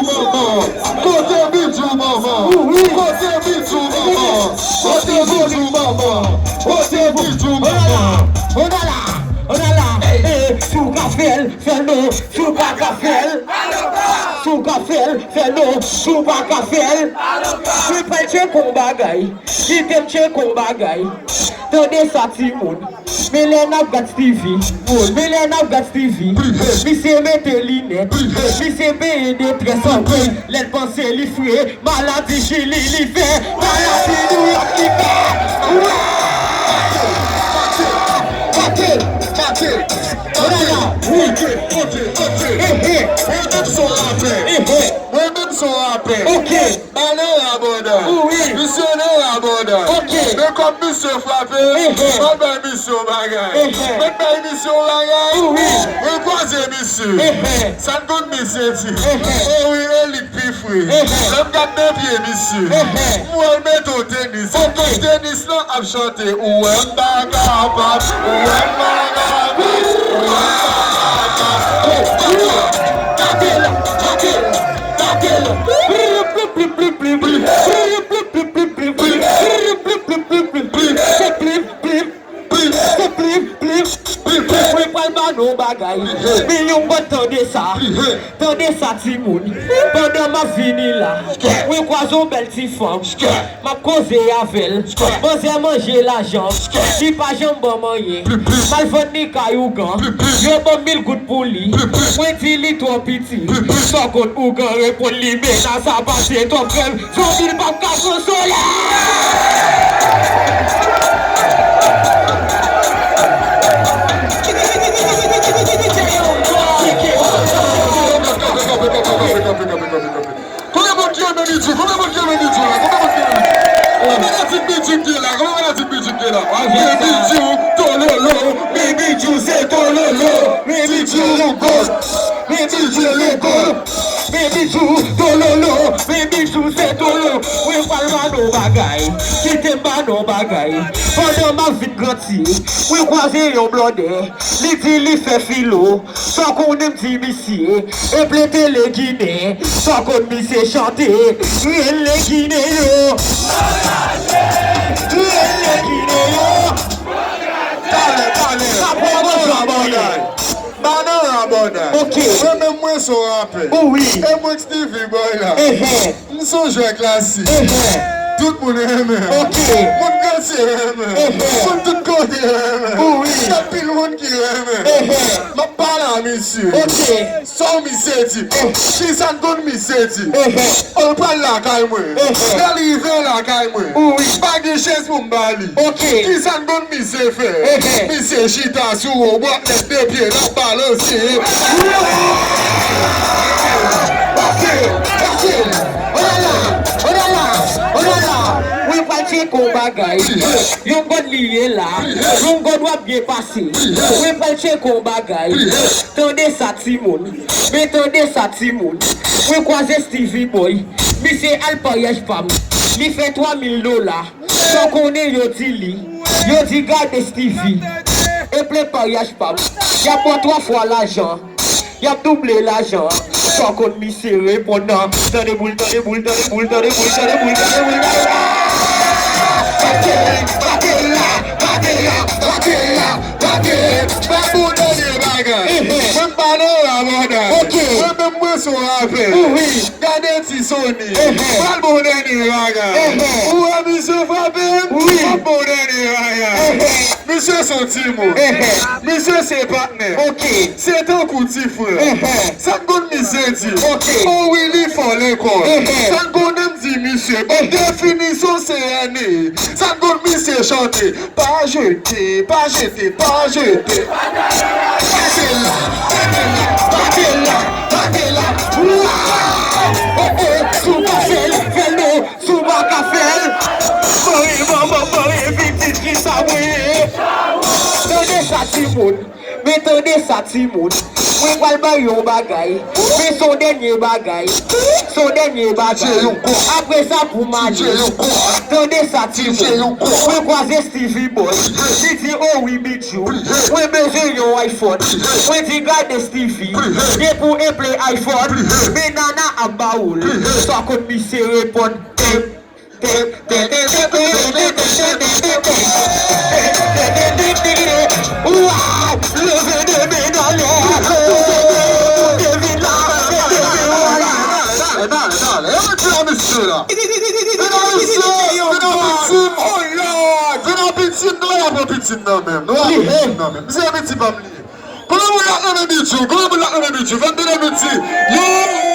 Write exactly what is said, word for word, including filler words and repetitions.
Manman, kote Bijou manman? Kote Bijou manman? Kote Bijou manman? Kote Bijou manman? Onala, onala, eh, si w ka fè l, fè l non, si w pa ka fè l, si w ka fè l, fè l non, si w pa ka fè l. Mwen pral tcheke yon bagay, kite m tcheke yon bagay. Tande sa timoun. Men lè n ap gad Steevy, men lè n ap gad Steevy, misye mete linèt, misye benyen de trè sanble, lè l panse li fre, maladi Chili li fè, maladi Nouyòk li fè. Wè! Mate, mate, mate, mate, mate, mate, mate. Mwen menm se yon rapè. Mwen menm se yon rapè. Ok. Ba nan rabòda. Wi. Misye nan rabòda. Ok. Men kòm misye frape, mwen bay misye yon bagay. Mwen bay misye yon bagay. Wi. Mwen kwaze misye. Sa n konn misye di. O wi, elit pi fre. Lè m gad nan pye misye. M wè l mete yon tenis. Tenis lan ap chante. Ou wè m pa kapab. Ou wè m pa kapab. Ou wè m pa kapab. Gade l, gade l, gade l. Plip, plip, plip, plip, plip. Plip, plip, plip, plip, plip. Plip, plip, plip, plip, plip. Se plip, plip, plip. Se plip, plip, plip, plip. Mwen pral ba nou bagay. Men yon bòt tande sa. Tande sa timoun. Pandan m ap vini la, mwen kwaze yon bèl ti fanm. M ap koze avè l. Manzè manje lajan. Li pa janm ban m anyen. M al vann li kay ougan. Yo ban m mil goud pou li. Mwen di li twò piti. Sa w konn ougan reponn li menas sa pase twòp krèm. San mil p ap ka konsole. Konbyen moun ki renmen Bidjou? Konbyen moun ki renmen Bidjou la? Konbyen moun ki renmen Bidjou? Konbyen fanatik Bidjou ki la? Konbyen fanatik Bidjou ki la? Bidjou, tololo, men Bidjou se tololo, men Bidjou yon gòs, men Bidjou se gòs, men Bidjou tololo, men Bidjou se tolo. Mwen pral ba nou bagay, kite m ba nou bagay. Pandan m ap vin granti, mwen kwaze yon blòdè, li di li fè filo. Sa w konnen m di misye, e plete le ginen, sa w konn misye chante, rele ginen yo. Rele ginen yo. Talè, talè. Sa pran konsa, bòy. Ba nan rabòday. Ok. Mwen menm mwen se yon rapè. Wi. E mwen Steevy Boy la. M se yon jwè klasik. Tout moun renmen m. Ok. Moun Grandsye renmen m. Moun tout kote renmen m. Wi. Gen anpil moun ki renmen m. M ap pale a misye. Ok. Sa w misye di? Kisa n konn misye di? O, l pral lakay mwen. Lè l rive lakay mwen, pa gen chèz pou m ba li. Kisa n konn misye fè? Misye chita sou yon bwat nèg de pye, l ap balanse. Pase, pase. Onala, onala, onala. Mwen pral tcheke yon bagay. Yon gòd li ye la. Yon gòd w ap byen pase. Mwen pral tcheke yon bagay. Tande sa timoun. Men tande sa timoun. Mwen kwaze Steevy Boy. Misye al paryaj pa m. Li fè twa mil dola. Sa w konnen yo di li? Yo di gade Steevy. E plen paryaj pa m. Y ap ba w twa fwa lajan. Y ap double lajan. Sa w konn misye reponn nan. Tande boul, tande boul, tande boul, tande boul, tande boul, tande boul, tande boul. Bate la, bate la, bate la, bate la, bate. Ba bon dènye bagay. Mwen pa nan rabòday. Ok. Mwen menm mwen se yon rapè. Wi. Gade ti Sony. Pral bon dènye bagay. Ou wè misye frape m? Wi. Pral bon dènye bagay. Misye se yon timoun. Misye se patnè. Ok. Se tankou ti frè. Sa n konn misye di? Ok. O wi, li fò lekòl. Sa n konnen m di misye? Bon, definisyon se N E. Sa n konn misye chante? Pa jete, pa jete, pa jete. Pase la, pase la, pase la, pase la. Waw! Oh, oh, si w ka fè l, fè l non. Si w pa ka fè l, mare manman, mare pitit, kisa mwen ye? Tande sa, timoun. Tande sa timoun, mwen pral ba yon bagay. Men se yon dènye bagay. Se yon dènye bagay. Apre sa pou mayi. Tande sa timoun, mwen kwaze Stevie Boy. Li di, "Oh wi, Bijou, mwen bezwen yon iPhone." Mwen di, "Gade Stevie, depi w eple iPhone, men Nana ap ba ou l." Sa konn misye reponn, "Tèk." Vin nan pitit, nou la pou pitit nan menm. Nou la pou pitit nan menm. Misye pitit pa m li ye. Konbyen moun la renmen Bijou? Konbyen moun la renmen Bijou? Fè m tande pitit. Yo!